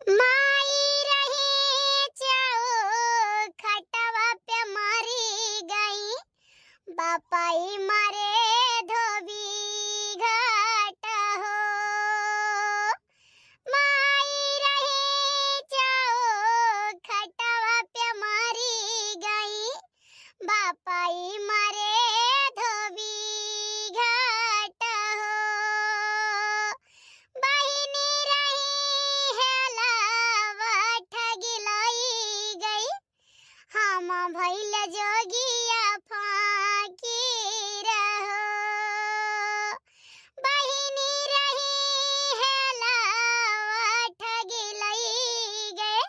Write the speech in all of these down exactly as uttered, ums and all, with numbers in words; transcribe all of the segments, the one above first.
माई रही चौखटवा पे मरी गई, बापाई मरे धोबी घाट हो। माई रही चौखटवा पे मरी गई, बापाई मरे धोबी घाट हो। बहिनी रही हेलावा ठगिलाई गई, हम भइल जोगिया फाकीर हो। बहिनी रही हेलावा ठगिलाई गई,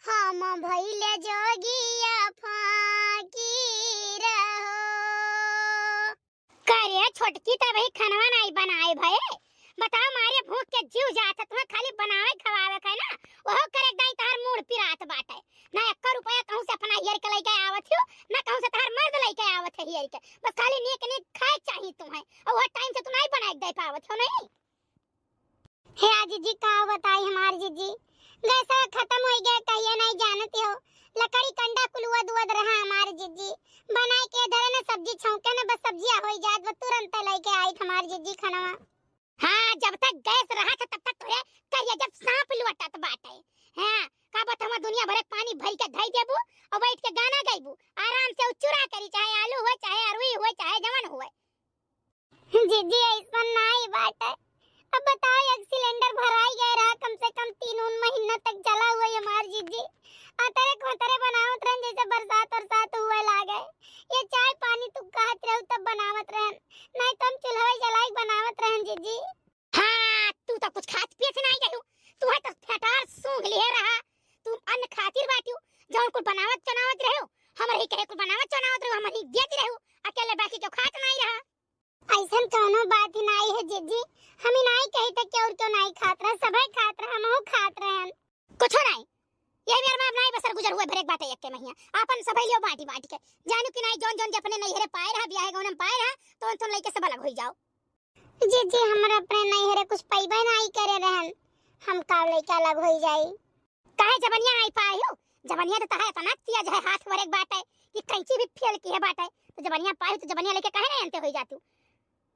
हम भइल जोगिया फाकीर हो। करे छोटकी, तबही खनवा नाई बनाए भए। बताओ, मारे भूख के जीव जात है, तुम्हें खाली बनावे खवावे का है ना, ओहो करे दाई तहार मूड़ पिरात बाटे। ना एक्को रुपया कहूँ से अपना हियर के लइके आवत हो, ना कहूँ से तहार मर्द लइके आवत है हियर के। बस खाली नीक नीक खाए चाही तुम्हें, और वो टाइम से तू नाई बनाए के दे पावत हो नहीं। हे आ जिज्जी, का बताई हमार जिज्जी, गैसवा खतम होइ गए, कहिए नाई जानत हो, लकड़ी कंडा कुल उवद उवद रहा हमार जिज्जी, बनाए के धरे न सब्जी छौंके न, बस सब्जिया होइ जात, बस तुरंत लइके आइत हमार जिज्जी खनवा। हाँ, जब तक गैस रहा था तब तक तोरे करिया जब सांप लुअटत बाटे। हाँ, का बतावा, दुनिया भर के पानी भर के धई देबू और बैठ के गाना गइबू, आराम से उ चूरा करी, चाहे आलू हुए, चाहे अरुई हुए, चाहे जवन हुए। जिज्जी, ऐसन नाई बाटे। अब बताओ, एक सिलेंडर भराई गए रहा, कम से कम तीन उन महीना तक चला हुआ ये हमार जिज्जी। अतरे खोतरे बनावत रहन, जैसे बरसात वरसात हुए लागे। ये चाय पानी तू कहत रहू तब बनावत रहन, नहीं तो हम चूल्हा जलाई बनावत रहन जिज्जी। हाँ, तू तो कुछ खात पियत नाई रहू, तू है तो फटार सूंघ लिए रहा। तू अन्न खातिर बाटियो, जौन कुल बनावत चनावत रहू, हमर ही कहे कुल बनावत चनावत रहू, हमर ही देत रहू, अकेले बाकी क्यों खात नाई रहा। ऐसन कौनो बात ही नाई है जिज्जी, हम ही नाई कही त क्यों, क्यों नाई खात रहे, सभे खात रहे, हमहू खात रहन। कुछो नाई, ये बेर में अब नाई बसर गुजर हुए भरेक बाटे एक के महिया, आपन सभे लियो बांटी बांटी के, जानू कि नाई जौन जौन जे अपने नैहरे पाए रहा, बियाहे गौने में पाए रहा, तो उन तुम लइके सब अलग होई जाओ। जिज्जी, हमरा अपने नैहरे कुछ पइबे नाई करे रहन, हम का लइके अलग होई जाई। काहे जबनिया नाई पाए हो? जबनिया तो तहार इतना तेज है, हाथ वरेक बाटे कि कैंची भी फेल की है बाटे। तो जबनिया पाए हो तो जबनिया लेके काहे नाई अंते होई जातू?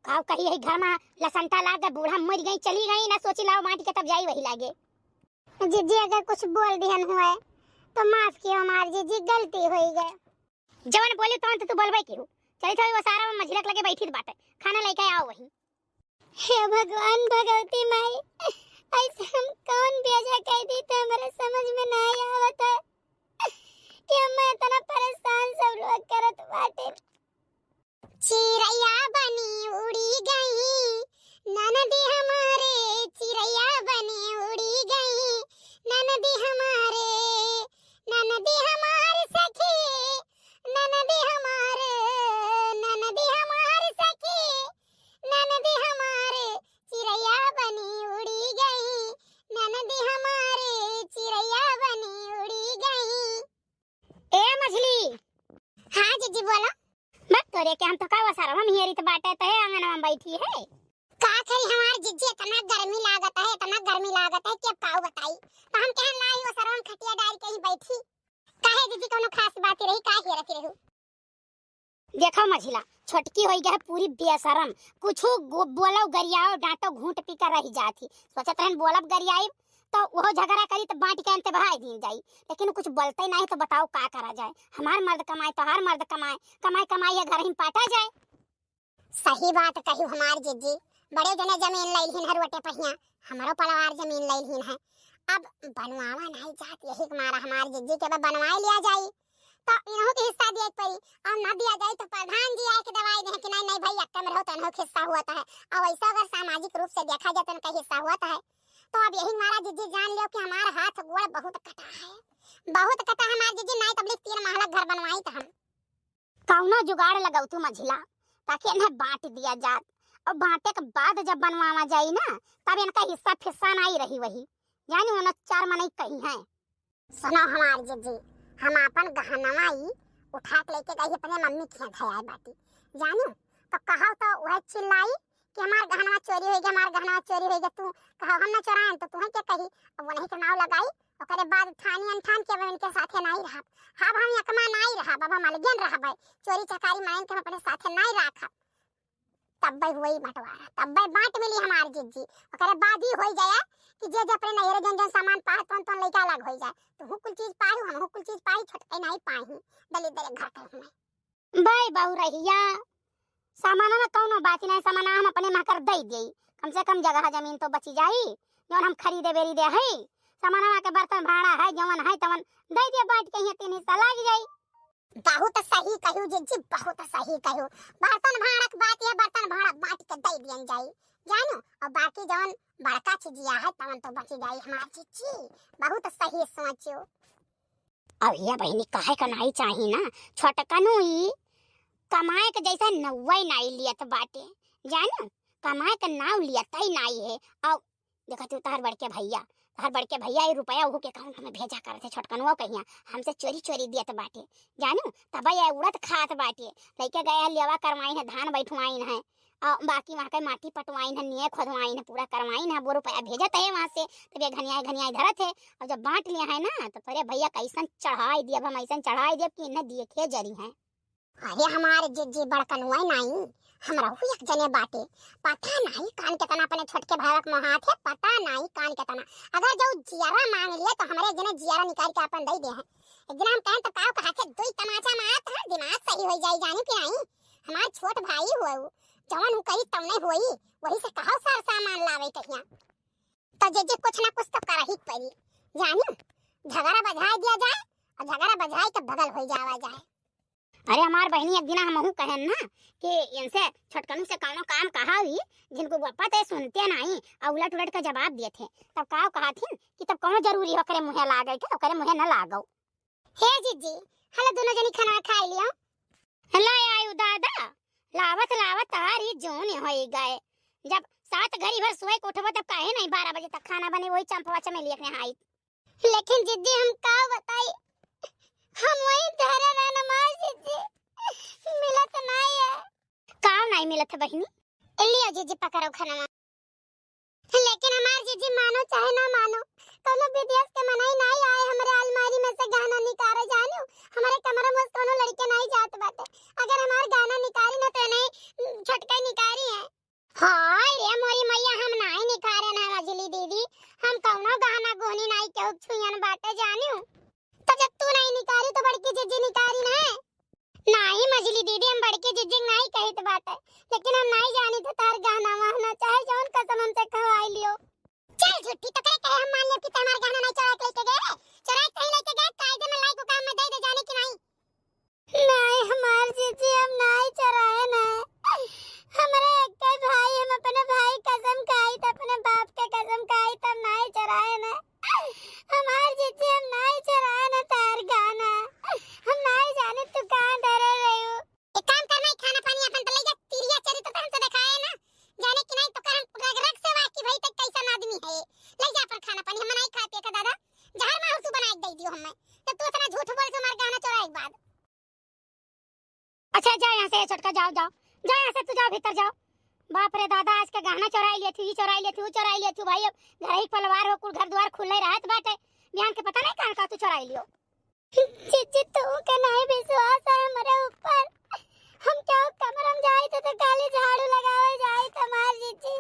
काव कही यही घर में लसंता लाग गए, बूढ़ा मर गई, चली गई ना, सोची लाओ माटी के तब जाई वही लागे। जिज्जी, अगर कुछ बोल दिहन हुए तो माफ कियो हमार जिज्जी, गलती होई गए। जवन बोली तवन तो तू बोलबे की हो। चली तो वो सारा में मझिरक लगे बैठी बाटे, खाना लेके आओ वही। हे भगवान भगवती माई, ऐसे हम कौन बेजा कह दी तो हमारे समझ में नहीं आवत है कि हम इतना परेशान सब लोग करत बाटे। चिरैया बनी उड़ी गई ननदी हमारे, चिरैया बनी उड़ी गई ननदी हमारे, ननदी हमार सखी, ननदी हमार, ननदी हमार सखी, ननदी हमार चिरैया बनी उड़ी गई, ननदी हमार चिरैया बनी उड़ी गई। ए मझली। हाँ जिज्जी बोलो। बक तोरे के हम तो का वसारवा में हेरी त बाटे तहे आंगनवा में बैठी है। का करी हमार जिज्जी, इतना गर्मी लागत है, इतना गर्मी लागत है कि अब काऊ बताई। तो हम कहन लाई वसारवा में खटिया डाल के ही बैठी। काहे जिज्जी, कौनो खास बात रही, का हेरत रहू? देखो मझिला, छोटकी होई गए पूरी बेशरम, कुछु गो-, बोलो गरियाओ डांटो घूंट पी कर रह जात ही। सोचत रहन बोलब गरियाई तो वो झगड़ा करी तो बांट के अंते बहाई दीन जाई, लेकिन कुछ बोलते नहीं तो बताओ का करा जाए। हमार मर्द कमाए, तोहार मर्द कमाए, कमाए कमाई है घर ही पाटा जाए। सही बात कही हमार जिज्जी, बड़े जने जमीन लैलहिन है रोटे पहिया, हमरो परिवार जमीन लैलहिन है। अब बनवावा नहीं जात, यही के मारा हमार जिज्जी के अब बनवाए लिया जाई, तो इनहू के हिस्सा दिए के पड़ी, और ना दिया जाई तो प्रधान जी आए के दवाई दे कि नहीं, नहीं भाई, अक्का में रहो तो इनहू के हिस्सा हुआ है। और वैसे अगर सामाजिक रूप से देखा जाए तो इनका हिस्सा हुआ है, तो अब यही मारा जिज्जी जान लियो कि हमार हाथ गोड़ बहुत कटा है, बहुत कटा है हमार जिज्जी, नहीं तबलीग तीन महला घर बनवाई तो हम। कौनो जुगाड़ लगाऊ तू मझिला, ताकि इन्हें बांट दिया जात। और बांटे के बाद जब बनवावा जाई ना, तब इनका हिस्सा फिस्सा नाई रही वही। जानी उन्हें चार मनई कही हैं। सुनो हमार जिज्जी, हम आपन गहनवा ई उठा के लेके गई अपने मम्मी के यहाँ धयाए बाटी। जानू, तो कहो तो वह चिल्लाई कि हमार गहनवा चोरी होइ गै, हमार गहनवा चोरी होइ गै, तू कहो हम ना चोराएन तो तुहैं के कही। अब वनही के नाव लगाई, ओकरे बाद ठानी अनठान के अब इनके साथे नाहीं रहब। अब हम एकमा नाहीं रहब, अब हम अलगेन रहबै। चोरी चकारी मनइन के हम अपने साथे नाहीं राखब। तब्बै हुई बंटवारा, तब्बै बाँट मिली हमार जिज्जी। ओकरे बाद ई होइ जाए कि जे जे अपने नैहरे जौन जौन सामान पाए तौन तौन लइका अलग होइ जाए। तुहू कुल चीज पाहू, हमहू कुल चीज पाई, छोटकै नाहीं पाई। दलिद्दर घर के हुए। बे बहुरहिया, सामानवा कौनो बात नाहीं, सामानवा हम अपने महकर दइ देई। कम से कम जगह जमीन तो बची जाई, जौन हम खरीदे बेरीदे हई। सामानवा के बर्तन भाँड़ा है, जौन है तवन दइ दे, बाँट के हियाँ तीन हिस्सा लाग जाई। बहुत सही कह्यू जिज्जी, बहुत सही कह्यू। बर्तन भाँड़ा के बात है, बर्तन भाँड़ा बाँट के दइ दियन जाई, जानू। अउर बाकी जौन बड़का चीजिया है तवन तो बची जाई हमार जिज्जी। बहुत सही सोच्यो। अब ये बहिनी, कहे का नाई चाही ना, छोटकनू ई कमाए के जैसे नौवै नाई लियत बाटे, जानू, कमाए के नाव लियतै नाई है। अब देखत हू तोहर बड़के भैया, तोहर बड़के भैया ई रुपया ओहू के account में भेजा करत है, छोटकनुआ कहिया हमसे चोरी चोरी दियत बाटे, जानू, तब ये उड़त खात बाटे, लइके गए है लेवा करवाइन है, धान बैठवाइन है, अउर बाकी वहाँ के माटी पटवाइन है, निये खोदवाइन है, पूरा करवाइन है, वो रुपया भेजत है वहाँ से, तब ये घनियाई घनियाई धरत है। अउर जब बाँट लिया है ना, तो तोरे भैया कैसन चढ़ाई दियब हम, ऐसन चढ़ाई दियब कि इन्हें दिए के जरी हैं। अरे हमार जिज्जी बड़कनुआ नाई, हमरहू एक जने बाटे, पता नाई कान केतना अपने छोटके भाई के मोहात है, पता नाई कान केतना। अगर जो जियरा माँग लिया तो हमरे एक जने जियरा निकाल के अपन दइ दे हैं। एक दिन हम कहेन तो काव कहा थे, दुई तमाचा मारत हमार दिमाग सही होइ जाई, जानू कि नाई। हमार छोट भाई हुआ उ, जवन उ करी तवने होई, वही से कहो सार सामान लावे कहिया। तो जे जे कुछ ना कुछ तो करही पड़ी, जानी, झगड़ा बझाए दिया जाए अउर झगड़ा बझाए के बगल होइ जावा जाए। अरे हमार बहिनी, एक दिना हमहू कहेन ना कि इनसे छोटकनू से कौनो काम कहा हुई, जिनको वो पता है सुनते नाई अउर उलट उलट के जवाब देत हैं, तब काव कहा थी कि तब कौनो जरूरी ओकरे मुँहे लागे के, ओकरे मुँहे न लागो। हे जिज्जी, हलो दोनों जनी खाना खाइ लियो। ला आयु दादा, लावत लावत तारी जौन होइ गए। जब सात घड़ी भर सोए के उठबो तब काहे नाहीं बारह बजे तक खाना बने, वही चंपवा चमेलिया के हाई। लेकिन जिज्जी हम का बताई, हम वही धरे रहन हमार जिज्जी, मिलत नाहीं है। काव नाहीं मिलत है बहिनी? लियो जिज्जी पकड़ो खाना। लेकिन हमार जिज्जी मानो चाहे ना मानो, कौनो विदेश के मनई नाई आए हमरे अलमारी में से गहना निकारे, जानू। हमरे कमरा में से कौनो लड़के नाई जात बाटे। अगर हमार गहना निकारी ना तो नहीं छोटका निकारी है। हाय रे मोरी मैया, हम नाई निकारे ना मझली दीदी, हम कौनो गहना गोहनी नाई केहू छुयन बाटे, जानू। तो जब तू नाई निकारी तो बड़की जिज्जी निकारी ना। नाई मझली दीदी, हम बड़की जिज्जी नाई कहित बाटे, लेकिन हम नाई जानी थे तार गहना वहना, चाहे जौन कसम हमसे खवाई लियो। चल झूठी, तो करे कहे हम मान लेब कि ते हमार गहना नाई चोरा के लेके गए रे? चोरा के कहीं लेके गए, कायदे में लाई को काम में दे दे, जाने कि नाई। नाई हमार जिज्जी, हम नाई चोराए ना। हमरे एक भाई, हम अपने भाई कसम खाई त, अपने बाप के कसम खाई त, हम नाई चोराए ना। हमार जिज्जी, हम नाई चोराए ना तार गहना। हम नाई जाने तू कहाँ धरे रहे हो। एक काम करना, ई खाना पानी अपन तो ले जा, तिरिया चरित्र तो हमसे दिखाए ना, जाने कि नाई तो करम रग रग से वाकिफ है कि भाई तक कैसन आदमी है। ले जा अपन खाना पानी, हम नाई खाए पिए का दादा, जहर माहुर तू बना के दे दियो हमें, जब तू इतना झूठ बोले तो हमार गहना चोराए के बाद। अच्छा, जा यहाँ से, छोटका, जाओ, जाओ, जा यहाँ से, तू जाओ, भीतर जाओ। बाप रे दादा, आज के गहना चोराई लेत हूँ, ई चोराई लेत हूँ, ऊ चोराई लेत हूँ। भाई, अब घर ही पलवार हो, कुल घर द्वार खुले रहत बाटे, बिहान के पता नहीं कहाँ का तू चोराई लियो। जिज्जी, तू के नहीं विश्वास है हमरे ऊपर। हम क्यों कमरम जाई तो, तो खाली झाड़ू लगावे जाई तो हमार जिज्जी।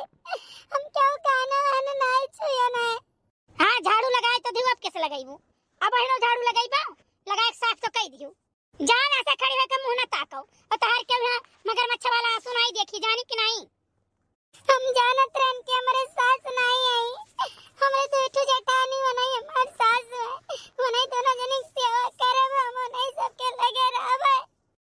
हम क्यों खाना वाना नहीं छुए नहीं। हाँ, झाड़ू लगाए तो दियो, अब कैसे लगाईबू? अब अहिनो झाड़ू लगाईबा, लगाए के साफ तो कई दियो। जा ना से खड़ी होके मुँह ना ताको। और तहार के यहाँ मगरमच्छ वाला आंसू नाई देखी, जानी कि नाई? हम जानत रहन कि हमरे सास नाई आई, हमरे दो ठो जेठानी बनाई, हमार सास है, उन्हें दोनों जने की सेवा करब, हम उन्हें सबके लगे रहबे।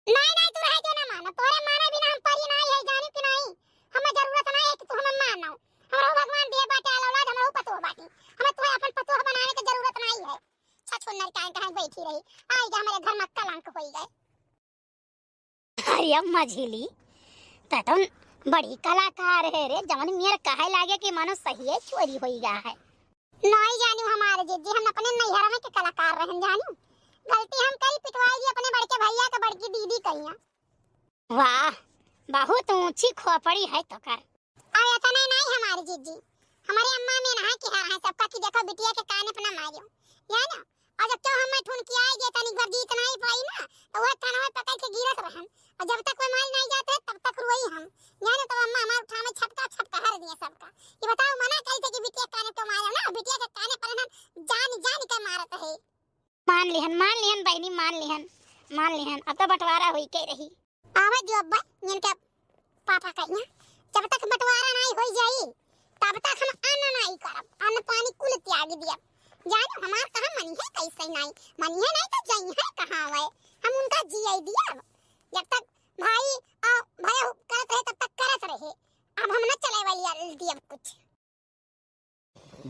नाई, नाई, तू रहे के ना मानो, तोरे माने बिना हम परी नाई है, जानी कि नाई? हमें जरूरत नाई है कि तू हमें मानो। हमरा भगवान दिए बाटे आल औलाद, हमरा पतोह बाटी, हमें तोहे अपन पतोह बनावे के जरूरत नाई है। छछुन्नर काहे कहाँ बैठी रही, आई जा हमरे घर में कलंक होई गए। अरे अब मझिली, तै तो बड़ी कलाकार है रे, जवन मेर कहे लागे कि मानो सही है चोरी होई गया है। नाई जानू हमारे जिज्जी, हम अपने नैहर में के कलाकार रहन जानू। गलती हम करी, पिटवाई ली अपने बड़के भैया के बड़की दीदी कहिया। वाह, बहुत ऊंची खोपड़ी है तोकर। अब इतने नहीं हमारी जिज्जी, हमारे अम्मा में ना कि हर है सबका कि देखो बिटिया के काने पे ना मारियो, या ना? और जब तो हमें ठुनकियाई जे तनी बार जीत नहीं पाई ना, तो वह कानवा पकड़ के गिरत रहन। और जब तक वो मार नहीं जाते, तब तक रोई हम। या ना, तो अम्मा हमार उठावे छपका, छपका हर दिए सबका। ये बताओ, मना करी थे कि बिटिया काने पे मारो ना, बिटिया के काने पर हम जान, जान के मारत है। मान लिहन, मान लिहन बहिनी, मान लिहन, मान लिहन। अब तो बंटवारा होई के रही। आवे दियो अब्बा, इनके पापा कहिया, जब तक बंटवारा नहीं होई जाई, तब तक हम अन्न नहीं करब, अन्न पानी कुल त्याग दियब। जानो हमार कहाँ मनी है, कैसे नहीं मनी है, नहीं तो जाई है कहाँ वे, हम उनका जिए दियब। जब तक भाई आ, भय करत रहे, तब तक करत रहे। अब हम न चले वाली दियब कुछ।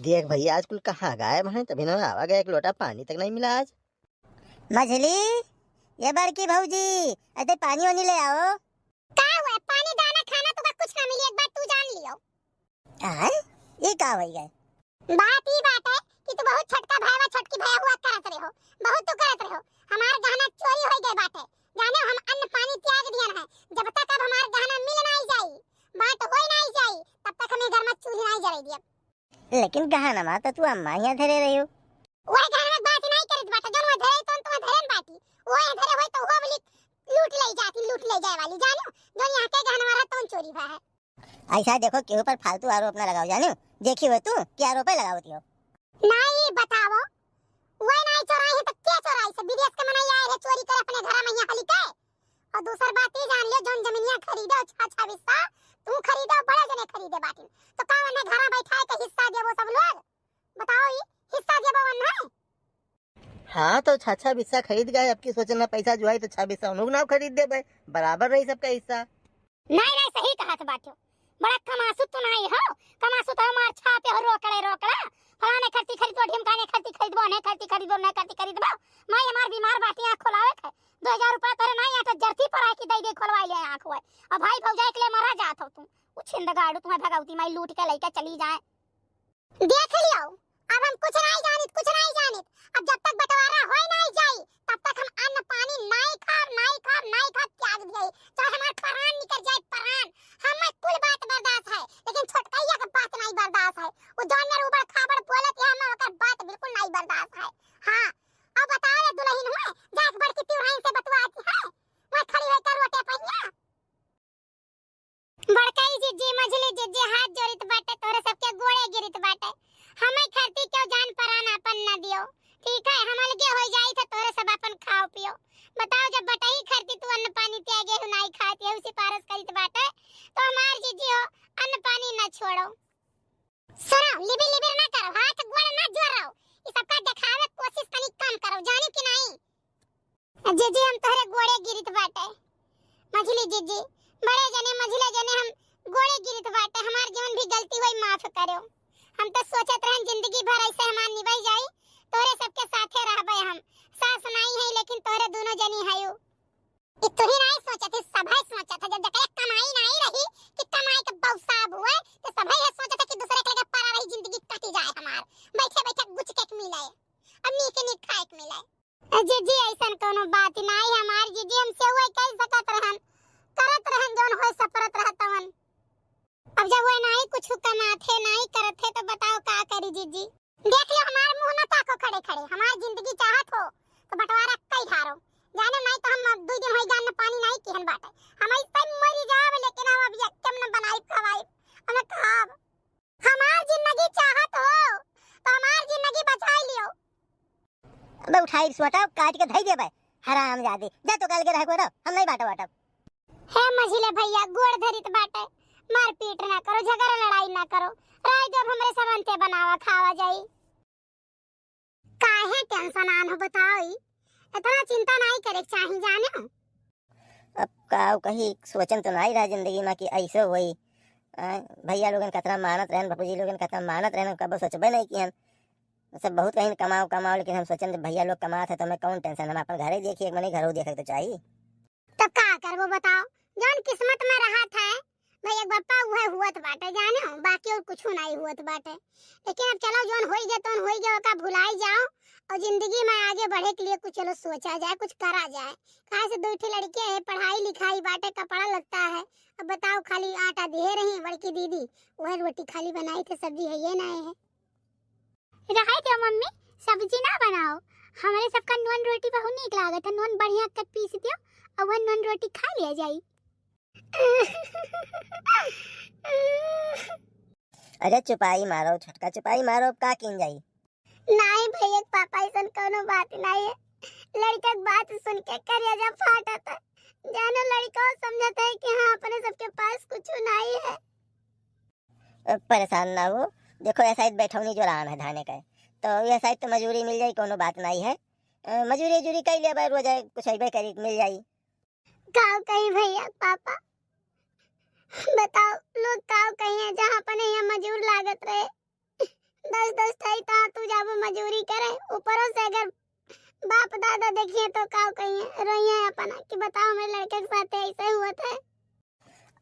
देख भैया, आज कुल कहाँ गायब हैं, तभी ना आवा गया, एक लोटा पानी तक नहीं मिला आज। मझली, ये बड़की भौजी, अरे पानी वानी ले आओ। का हुआ? पानी, दाना, खाना तो का कुछ ना मिली, एक बात तू जान लियो। आय, ये का होई गए? बात ई बात है कि तू बहुत छोटका भाईवा, छोटकी भैया हुआ करत रहे हो, बहुत तू करत रहे हो। हमार गहना चोरी होई गए बाटे, जाने हम अन्न पानी त्याग दियन है। जब तक अब हमार गहना मिल नहीं जाई, बात होई नहीं जाई, तब तक हमें घर में चूल्ही नहीं जलाई दियब। लेकिन गहनवा तो तू अम्मा हियाँ धरे रही हो। वह गहनवा के बात नहीं करित बाटे, जौन वह धरे तौन तो वह धरे न बाटी, वो यहाँ धरे होई तो वो बोली लूट ले जाती, लूट ले जाए वाली, जानो, जौन यहाँ के गहनवा रहा तौन चोरी भा है। ऐसा देखो, केहू पर फालतू आरोप ना लगाओ, जानो, देखी हो तू, क्या आरोप लगावती हो? नहीं बताओ, वह नहीं चोराई है तो क्या चोराई से? विदेश के मनई आए रहे चोरी करे अपने घर में यहाँ हली के। और दूसर बात ई जान लियो, जौन जमीनिया खरीदे, छह छह बिस्सा तू खरीदे, बड़े जने खरीदे बाटिन, तो का उन्हें घरा बैठाए के हिस्सा देबो सब लोग? बताओ, ई हिस्सा देबो उन्हें? हाँ, तो छह छह बिस्सा खरीद गए, अब की सोचे ना पैसा जो आई तो छह बिस्सा उन्हों नाव खरीद देबे, बराबर रही सबका हिस्सा। नहीं, नहीं, सही कहत बाटियो। बड़ा कमासुत तो नहीं हो, कमासुत हो मार छापे हो, रोकड़े, रोकड़ा। फलाने खर्ची खरीदो, ढिमकाने खर्ची खरीदबो, नहीं खर्ची खरीदो, नहीं खर्ची खरीदबो। माई हमार बीमार बाटी, आँख खोलावे के। दो हजार रुपया तोरे नहीं आटा जरती पर आए कि दई दे खोलवाई ले आँख हुए। और भाई भौजाई के लिए मरा जात हो तू। उ छिंद गाड़ू तुम्हें भगवती माई लूट के लेके चली जाए। देख लियो, अब हम कुछ नहीं जानित, कुछ नहीं जानित। अब जब तक बंटवारा होई नहीं जाई, तब तक हम अन्न पानी नहीं खाब, नहीं खाब, नहीं खाब, त्याग दिए। चाहे हमार प्राण निकल जाए, प्राण। हमें कुल बात बर्दाश्त है, लेकिन छोटकैया के बात नहीं बर्दाश्त है। वो जौन मेरे ऊबड़ खाबड़ बोलत है, हमें ओकर बात बिल्कुल नहीं बर्दाश्त है। हाँ, अब बताओ ये दुल्हन हुए, जाके बड़की तिवराइन से बतुआती है, मैं खड़ी होकर रोटे पहिया। बड़कई जिज्जी, मझली जिज्जी हाथ जोड़ित बाटे, तोहरे सबके गोड़े गिरित बाटे। हमें खातिर क्यों जान परान आपन न दियो, ठीक है? हम अलगे हो जाई थे, तोहरे सब आपन खाओ पियो। बताओ, जब बटही खातिर तू अन्न पानी त्यागे हो, नाई खाती है, उसी पारस करित बाटे, तो हमार जिज्जी हो, अन्न पानी न छोड़ो। सुनो, लिबिर लिबिर ना करो, हाथ गोड़ ना जोड़ो। ई सबका देखावे कोशिश तनी कम करो, जानी कि नहीं? जिज्जी, हम तोहरे गोड़े गिरित बाटे। मझली जिज्जी, बड़े जने, मझले जने हम गोड़े गिरित बाटे, हमार जौन भी गलती होई माफ करो। हम तो सोचत रहन जिंदगी भर ऐसे हमार निभाई जाई, तोहरे सबके साथे रहबे हम। सास नाई है लेकिन तोहरे दोनों जनी हयू। ई तू ही नहीं सोचत है, सभे सोचत है। जब जकरे कमाई नहीं रही कि कमाई के बौसाब हुए, तो सभे ये सोचत है कि दूसरे के लगे पड़ा रही, जिंदगी कटी जाए हमार, बैठे बैठे गुचके के मिले, अब नीक नीक खाए के मिले। ए जिज्जी, ऐसन कोनो बात नहीं हमार जिज्जी, हम सेवई कह सकत रहन, करत रहन, जौन होए सपरत रहत तवन। अब जब वो नहीं कुछ कमात है, नहीं करत है, तो बताओ का करी जिज्जी? देख लो, हमार मुंह न ताको खड़े खड़े, हमार जिंदगी चाहत हो तो बंटवारा कई ढारो, जाने नहीं तो हम अब दुई दिन होई गए अन्न पानी नहीं किहन बाटे, हम ऐसे मरी जाब, लेकिन हम अब यक्कम न बनाई खवाई, हमें खाब। हमार जिंदगी चाहत हो तो हमार जिंदगी बचाई लियो। अबे उठाई सोटा काट के धई देबे, हरामजादी, जा तो कल के रह को रहो, हम नहीं बाटो बाटब। हे मझिले भैया, गोड़ धरित बाटे, मारपीट ना करो, झगड़ा लड़ाई ना करो, राय दो, अब हमरे सबन ते बनावा खावा जाई। काहे टेंशन आन हो बताओ ई? इतना चिंता नहीं करे के चाही जाने। अब का कही, सोचन तो नहीं रहा जिंदगी में कि ऐसे होई। आ, भैया लोगन कतना मानत रहन, बाबूजी लोगन कतना मानत रहन, कबो सोचबे नहीं किहन। सब बहुत कहीं कमाओ कमाओ, लेकिन हम सोचन जब भैया लोग कमात है तो हमें कौन टेंशन, हम अपन घरे देखी, एक मने घरो देखे के तो चाही। तब का करबो बताओ, जौन किस्मत में रहत है भाई, एक बप्पा उहे हुअत बाटे जाने हो, बाकी और कुछ नहीं हुअत बाटे। लेकिन अब चलो, जौन होई गए तौन होई गए, ओका भुलाई जाओ। और जिंदगी में आगे बढ़े के लिए कुछ चलो सोचा जाए, कुछ करा जाए। काहे से दो ठे लड़के हैं, पढ़ाई लिखाई बाटे, कपड़ा लत्ता है। अब बताओ, खाली आटा दिहे रही बड़की दीदी, वह रोटी खाली बनाई थे, सब्जी है ये ना है। रहे दो मम्मी, सब्जी ना बनाओ, हमरे सबका नून रोटी बहुत नीक लागत है, नून बढ़िया के पीस दियो और वह नून रोटी खा लिया जाई। अरे चुपाई मारो छोटका, चुपाई मारो, अब का कीन जाई? नाहीं भैया के पापा, ऐसन कौनो बात नाहीं है। लड़का के बात सुन के करेजा फाटत है। जानो लड़का समझत है कि हाँ, अपने सबके पास कुछ नाहीं है। अ, परेशान ना हो, देखो यह साइड बैठौनी जो राम है धाने का, तो यह साइड तो मजूरी मिल जाई, कौनो बात नाहीं है। अ, मजूरी उजूरी कई लेबे, रोज कुछ अइबे करी, मिल जाई। काव कही भैया पापा, बताओ लोग काव कही है, जहाँ अपने यहाँ मजूर लागत रहे, दस दस ठाई तहाँ तू जाबो मजूरी करे, ऊपरों से अगर बाप दादा देखिए तो काव कही है, रोइए अपना कि बताओ मेरे लड़के के साथ ऐसे हुआ था।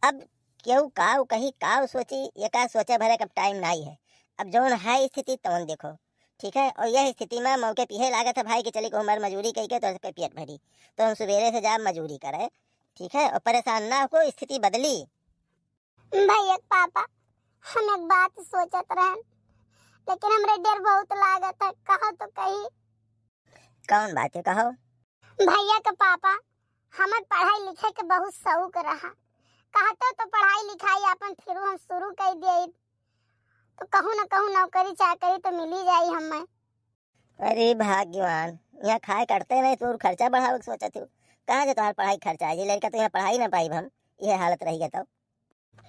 अब केहू काव कही, काव सोची, ये का सोचे भरे के अब टाइम नाहीं है। अब जौन है स्थिति तौन देखो, ठीक है। और यह स्थिति में मौके पिहे लागत है भाई कि चली को हमार मजूरी कई के तो पे पेट भरी, तो हम सुबेरे से जाब मजूरी करे, ठीक है। और परेशान ना हो, स्थिति बदली। भैया के पापा, हम एक बात सोचत रहन, लेकिन हमरे डर बहुत लागत है, कहो तो कही। कौन बात है, कहो। भैया के पापा, हमें पढ़ाई लिखे के बहुत शौक रहा, कहते तो पढ़ाई लिखाई अपन फिर हम शुरू कर दिए, तो कहूँ न कहूँ नौकरी चाकरी तो मिली जाई हमें। अरे भाग्यवान, यहाँ खाए कटते नहीं, तू खर्चा बढ़ावे के सोचत हो। कहाँ से तुम्हार पढ़ाई खर्चा है, ये लड़का तो यहाँ पढ़ाई ना पाई हम, ये हालत रही है तो।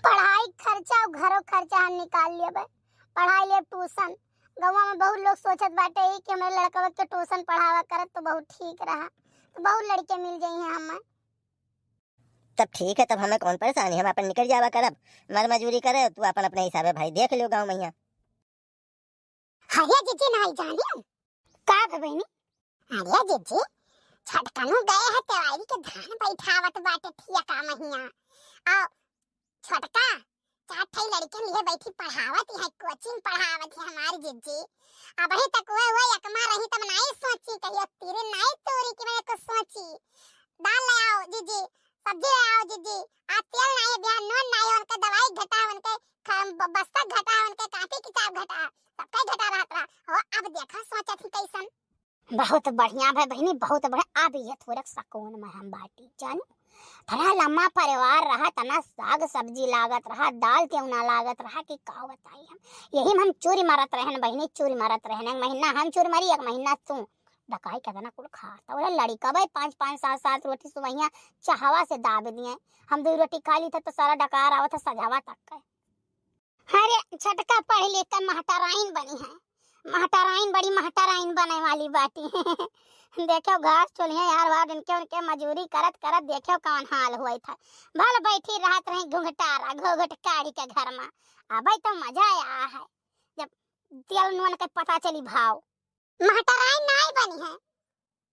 पढ़ाई खर्चा और घरो खर्चा हम निकाल लेबे, पढ़ाई लेब ट्यूशन। गौवा में बहुत लोग सोचत बाटे ई कि हमरे लड़कवा के ट्यूशन पढ़ावा करत तो बहुत ठीक रहा, तो बहुत लड़के मिल जाई हैं हमें। तब ठीक है, तब हमें कौन परेशानी, हम अपन निकल जावा करब, मर मजूरी करे, तू अपन अपने हिसाबे भाई देख लियो गाँव में यहाँ। अरे जीजी नाहीं जानी। का भे बहिनी? अरे जीजी, छोटकनू गए है तेवारी के धान बैठावत बाटे ठिया का महिया। आ छोटका चार ठे लड़के लिए बैठी पढ़ावत है, कोचिंग पढ़ावत है हमारी जीजी। अबही तक वह, वह एकमा रही तब नाहीं सोची, कहियो तीरे नाहीं तोरी कि मैं कुछ सोची। दाल ले आओ जीजी, सब्जी ले आओ जीजी, आ तेल नाहीं है, बिहान नून नाहीं है, उनके दवाई घटा, उनके ख-, ब-, बस्ता घटा, उनके कापी किताब घटा, सबका घटा रहत रहा। हो, अब देखा सोचत ही कैसन। बहुत बढ़िया भे बहिनी, बहुत बढ़िया। अब ये थोड़ा सुकून में हम बाटी, जानू। तना लम्मा परिवार रहा, तना साग सब्जी लागत रहा, दाल तेवना लागत रहा कि का बताई हम। यही में हम चूरी मारत रहन बहिनी, चूरी मारत रहन। एक महीना हम चूरी मारी, एक महीना तू। डकाई केतना कुल खात। अरे लड़िका भाई पाँच पाँच सात सात रोटी सुबहिया चहवा से दाब दिए। हम दो रोटी खा ली थे तो सारा डकार आवत है सजावा तक के। अरे छोटका पढ़ लिख के महटराइन बनी है, महटराइन बड़ी महटराइन बने वाली बाटी। देखो घर चुल्हे यार वार इनके उनके मजूरी करत करत देखो कौन हाल हुआ था। भल बैठी रहत रही घुघटारा घुघट काढ़ी के घर में। अबे तो मजा आया है जब तेल नून के पता चली भाव। महटराइन नाई बनी है,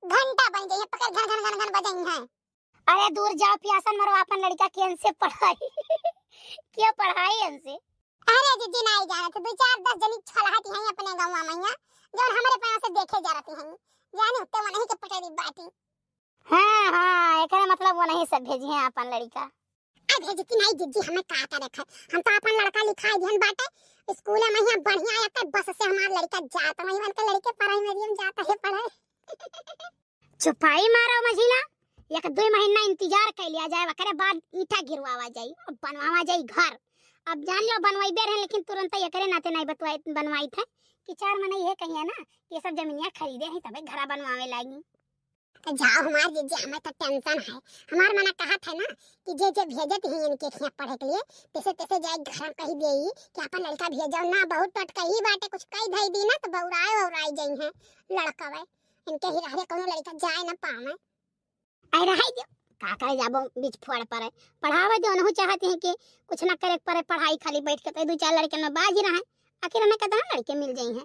घंटा बन गई है, पकड़ घन घन घन घन बजाई है। अरे दूर जाओ, प्यासन मरो, अपन लड़िका के इनसे पढ़ाई। क्या पढ़ाई इनसे? अरे दीदी नाई जानत, दो चार दस जनी छलहती हैं अपने गाँव में यहाँ, जौन हमरे पाँव से देखे जा रहती हैं, जाने होते वो नहीं के पटेरी बाटी। हाँ, हाँ, एकरे मतलब वो नहीं सब भेजी हैं अपन लड़िका। अरे जितनी आई जीजी हमें का का रखा, हम तो अपन लड़का लिखाई दिहन बाटे स्कूल में, यहाँ बढ़िया आया बस से हमार लड़का जाता, वहीं उनके लड़के पढ़ाई में जाता है पढ़ाई। चुपाई मारो मझिला, एक दो महीना इंतजार कर लिया जाए, ओकरे बाद ईंटा गिरवावा जाई, अब बनवावा जाई घर। अब जान लो बनवाइबे रहे, लेकिन तुरंत एकरे नाते नहीं बतवाई, बनवाई थे कि चार मनई है कहिए ना कि ये सब जमीनिया खरीदे हैं तबे घरा बनवावे लागी। तो जाओ हमार जीजी, हमें तो टेंशन है। हमार मना कहा था ना कि जे जे भेजत ही इनके यहाँ पढ़े के लिए, तैसे तैसे जाए घर में कही देई कि अपन लड़का भेजो ना, बहुत टटकही बाटे, कुछ कही धई दी ना तो बौराए वौराए जाई हैं लड़कवे। इनके ही रहरे कोनो लड़का जाए ना पावे। अरे रहाई दियो, का करे जाबो बीच फोड़ पड़े, पढ़ावे दो, उनहु चाहती हैं कि कुछ ना करे पड़े पढ़ाई, खाली बैठ के तो दो चार लड़के में बाजी रहे, आखिर हमें कितना लड़के मिल जाई हैं।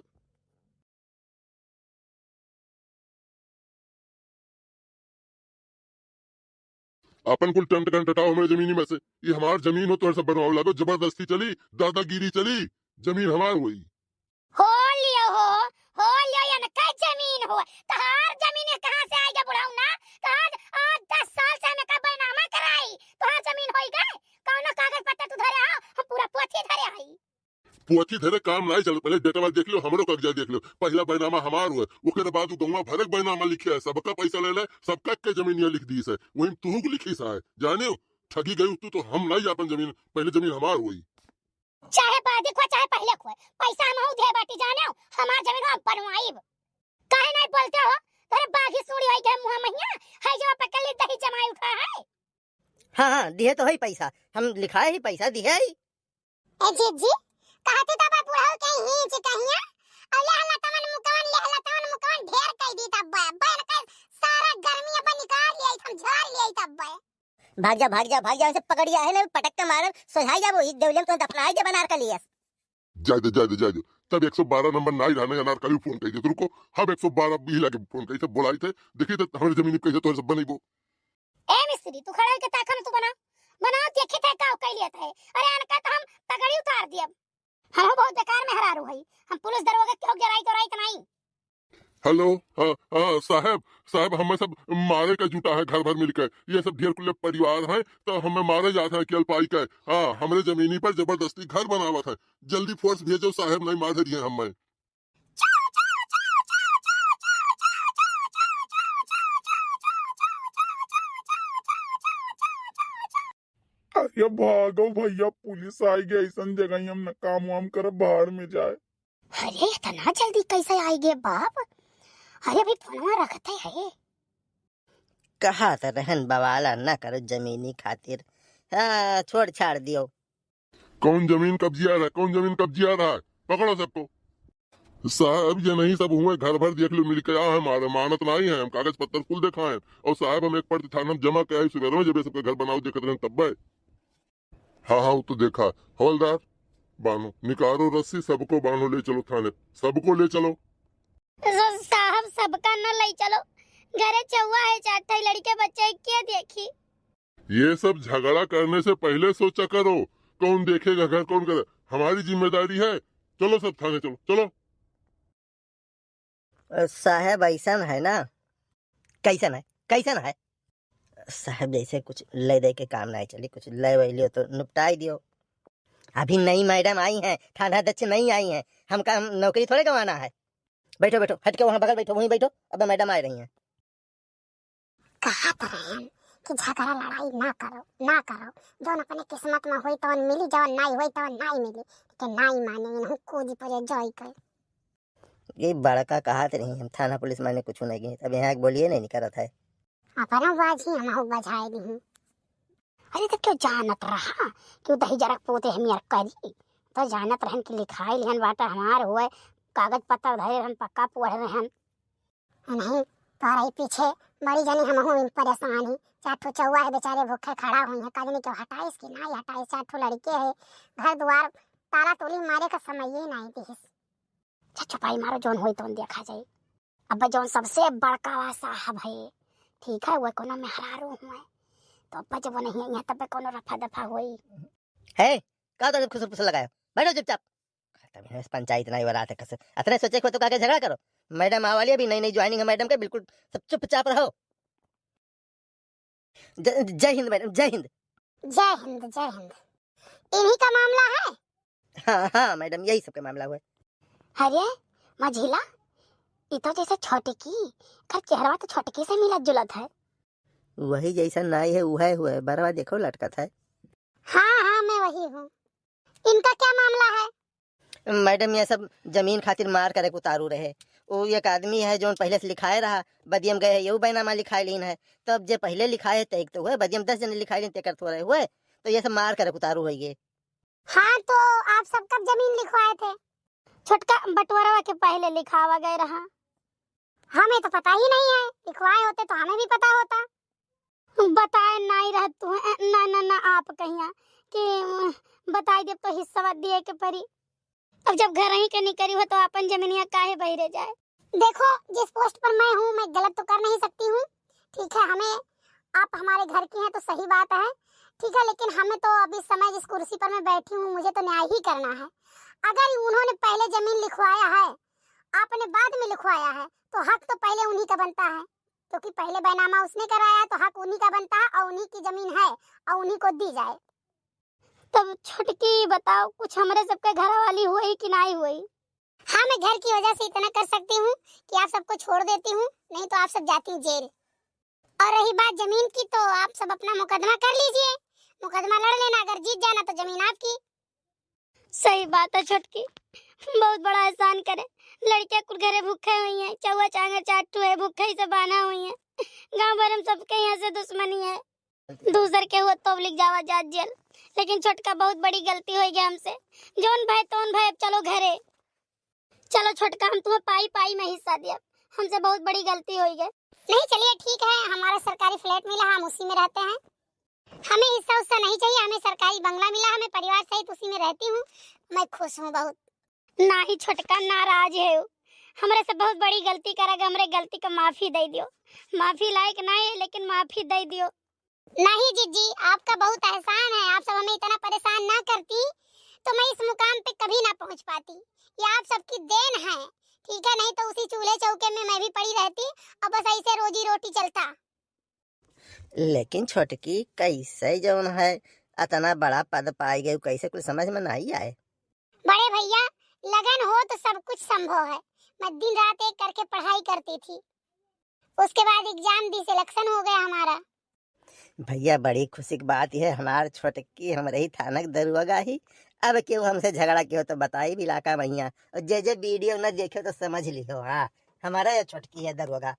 अपन कुल टंट टंट हटाओ हमरे जमीनी में से। ये हमार जमीन हो, तोहर सब बनवावे लागो, जबरदस्ती चली, दादागिरी चली, जमीन हमार होई। हो लियो हो, हो लियो, इनका जमीन हो। पोथी धरे काम नाई चलत। पहले डेटवा देख लो, हमरो कब्जा देख लो। पहला बैनामा हमार हुए, ओकरे बाद उ गौवा भरे के बैनामा लिखे है, सबका पैसा ले ले, सबका के जमीनिया लिख दीस है, वही तुहू के लिखीस है। जाने हो, ठगी गई तू तो, हम नाई आपन जमीन, पहले जमीन हमार हुई। चाहे बादी को, चाहे पहले को, पैसा हम हूँ दे बाटी, जाने हो, हमार जमीन हम बनवाइब। काहे नाई बोलते हो? तोरे बाघी सूड़ी होई गए मुँह महिया, है जो पकड़ ले दही जमाई उठा है। हाँ, हाँ, दिहे तो है पैसा, हम लिखाए ही पैसा दिहे ही। ए जीजी, कहती तब बुढ़ऊ के हीच कहिया, और लेहला तवन मुकवन, लेहला तवन मुकवन ढेर कह दी तब बे, बहन के सारा गर्मी अपन निकाल लिया, हम झाड़ लिया तब बे। भाग जा, भाग जा, भाग जा, ऐसे पकड़िया है ना, पटक के मारब, सोझाई जाबो, ई देवलियम तो दफनाई दे बनार का लियस। जाए दे, जाए दे, जाए दे। तब एक सौ बारह नंबर नाई रहने अनारकली फोन कह दे, रुको, हम एक सौ बारह भी लगे फोन कही थे, बोलाई थे, देखी तो हमारी जमीन कैसे तोहरे सब बनैबो। ए मिस्त्री, तू खड़ा होके ताका न तू बना, बनाओ, देखी थे का कह लिया थे। अरे अनका तो हम तगड़ी उतार दियब। हम बहुत बेकार मेहरारू हई, हम पुलिस दरोगा के हो गराई तो राई तो नहीं। हेलो, हाँ, हाँ, साहब, साहब, हमें सब मारे का जुटा है घर भर मिलकर। ये सब ढेर कुल्ले परिवार हैं, तो हमें मारे जात हैं अकेल पाई के। हाँ, हमरे जमीनी पर जबरदस्ती घर बनावत है। जल्दी फोर्स भेजो साहब, नहीं मार दिए हमें। अरे भागो भैया, पुलिस आई गई, ऐसन जगह हम न काम वाम कर, बाहर में जाए। अरे, इतना जल्दी कैसे आई गए बाप? अरे, अभी फोनवा रखते हैं। कहा तो रहन बवाला न करो जमीनी खातिर। हाँ, छोड़ छाड़ दियो। कौन जमीन कब्जिया रहा है? कौन जमीन कब्जिया रहा है? पकड़ो सबको। साहब, ये नहीं सब हुए, घर भर देख लो, मिल के आ हमारे, मानत नहीं है, हम कागज पत्तर कुल देखाएं। और साहब, हम एक पर्ची थाना में जमा के आए, सुबह में जब ये सबके घर बनाओ देखत रहें तब बे। हाँ, हाँ, वो तो देखा। हवलदार, बांधो, निकालो रस्सी, सबको बांधो, ले चलो थाने, सबको ले चलो। स-, साहब, सबका न ले चलो, घरे चौवा है, चार ठे लड़के बच्चे के देखी। ये सब झगड़ा करने से पहले सोचा करो, कौन देखेगा घर, कौन करे, हमारी जिम्मेदारी है। चलो सब थाने चलो, चलो। अ, साहब, ऐसन है ना। कैसन है? कैसन है? साहब, जैसे कुछ ले दे के काम नहीं चली, कुछ ले वै लियो तो निपटाई दियो। अभी नई मैडम आई हैं, थाना अध्यक्ष नई आई हैं, हमका, हम नौकरी थोड़े गंवाना है। बैठो, बैठो, हट के वहाँ बगल बैठो, वहीं बैठो, अब मैडम आ रही हैं। कहा तो रहे हैं कि झगड़ा लड़ाई ना करो, ना करो, जौन अपने किस्मत में होई तवन मिली, जवन नाई होई तवन नाई मिली, लेकिन नाई माने, इनहू कूदी पड़े जाई के। ये बड़का कहत रही, हम थाना पुलिस माने कुछ नहीं गए, अब यहाँ के बोलिए नहीं निकलत है। अपना बाजी हम हो बजाए नहीं। अरे तो क्यों जानत रहा कि वो दही जरा पोते हम यार करी, तो जानत रहन कि लिखाई लिहन बाटा हमार हुए, कागज पत्तर धरे रहन, पक्का पढ़ रहन। नहीं, तोहरा ही पीछे मरी जानी, हमहू परेशान ही। चार ठो चौवा है बेचारे भूखे खड़ा हुई हैं, का जाने क्यों हटाइस कि नहीं हटाइस। चार ठो लड़के है, घर दुआर ताला तोली मारे का समय ही नहीं दिहिस। अच्छा, चुपाई मारो, जौन होई तौन देखा जाई। अब जौन सबसे बड़का वा साहब है, ठीक है, वो कोनो मेहरारू हुए, तो अब जब वो नहीं है यहाँ, तब कोनो रफा दफा होई। है, का तो खुसर फुसर लगायो? बैठो चुपचाप। तब यहाँ से पंचायत नहीं हो रहा था कसर। अतने सोचे को तो काके झगड़ा करो। मैडम आवाली अभी नई नई ज्वाइनिंग है मैडम के, बिल्कुल सब चुपचाप रहो। ज-, जय हिंद मैडम, जय हिंद। जय हिंद, जय हिंद। इन्हीं का मामला है? हाँ, हाँ मैडम, यही सबके मामला हुआ है। अरे मझिला, ये तो जैसे छोटकी, कर चेहरा तो छोटकी से मिलत जुलत है। वही जैसा नाई है, वह हुआ है, बरवा देखो लटकत है। हाँ, हाँ, मैं वही हूँ। इनका क्या मामला है? मैडम, ये सब जमीन खातिर मार करे के उतारू रहे। वो एक आदमी है, जौन पहले से लिखाए रहा, बदियम गए है, यहू बैनामा लिखाए लीन है। तब जे पहले लिखाए है, तेक तो हुए, बदियम दस जने लिखाए लीन, तेकर थोड़े हुए, तो ये सब मार करे के उतारू है ये। हाँ, तो आप सब कब जमीन लिखवाए थे? छोटका बंटवारा के पहले लिखावा गए रहा। हमें तो पता ही नहीं है, लिखवाए होते तो हमें भी पता होता। बताए नाई रहत तू, ए, ना, ना, ना, आप कहिया कि, उम, बताई देब तो हिस्सा दिए के परी। अब जब घर ही के नहीं करी हो तो अपन जमीनिया काहे बहिरे जाए? देखो, जिस पोस्ट पर मैं हूँ, मैं गलत तो कर नहीं सकती हूँ, ठीक है, हमें, आप हमारे घर की हैं तो सही बात है, ठीक है, लेकिन हमें तो अभी समय जिस कुर्सी पर मैं बैठी हूँ, मुझे तो न्याय ही करना है। अगर उन्होंने पहले जमीन लिखवाया है, आपने बाद में लिखवाया है, तो हक तो पहले उन्हीं का बनता है, क्योंकि पहले बैनामा उसने कराया, तो हक उन्हीं का बनता है और उन्हीं की जमीन है और उन्हीं को दी जाए। तब छोटकी बताओ, कुछ हमरे सबके घर वाली हुई कि नाहीं हुई? हाँ, मैं घर की वजह से इतना कर सकती हूँ कि आप सबको छोड़ देती हूँ, नहीं तो आप सब जाती जेल। और रही बात जमीन की, तो आप सब अपना मुकदमा कर लीजिए, मुकदमा लड़ लेना, अगर जीत जाना तो जमीन आपकी। सही बात है छोटकी, बहुत बड़ा एहसान करे। लड़कियां कुल घरे भूखे हुई हैं, चौवा चांगर चार ठो है, भूखे ही से बाना हुई हैं। गांव भर हम सबके यहाँ से दुश्मनी है। दूसर के हुआ तो लिख जावा जात जेल, लेकिन छोटका बहुत बड़ी गलती होइ गई हमसे। जौन भय तौन भय, अब चलो घरे। चलो छोटका, हम तुम्हें पाई पाई में हिस्सा दिया, हमसे बहुत बड़ी गलती होइ गई। नहीं, चलिए ठीक है, हमारा सरकारी फ्लैट मिला, हम उसी में रहते हैं, हमें हिस्सा उस्सा नहीं चाहिए, हमें सरकारी बंगला मिला, हमें परिवार सहित उसी में रहती हूँ, मैं खुश हूँ बहुत। नाहीं छोटका, नाराज है वो, हमरे से बहुत बड़ी गलती करा गए, हमरे गलती का माफी दे दियो। माफी लायक नाहीं है, लेकिन माफी दे दियो। नहीं जिज्जी, आपका बहुत एहसान है, आप सब हमें इतना परेशान ना करती तो मैं इस मुकाम पे कभी ना पहुंच पाती। ये आप सबकी देन है, ठीक है, नहीं तो उसी चूल्हे चौके में मैं भी पड़ी रहती और बस ऐसे रोजी रोटी चलता। लेकिन छोटकी, कैसे जौन है अतना बड़ा पद पाई गई, कैसे कुछ समझ में नहीं आए। बड़े भैया, लगन हो तो सब कुछ संभव है। मैं दिन रात एक करके पढ़ाई करती थी, उसके बाद एग्जाम दी, सिलेक्शन हो गया हमारा। भैया, बड़ी खुशी की बात यह है, हमार छोटकी हमरे ही थाना के दरुआ ही। अब केहू हमसे झगड़ा कियो तो बताई भी इलाका में हियाँ, और जे जे वीडियो न देखे तो समझ लिहो। हाँ, हमारा ये छोटकी है दरुआ।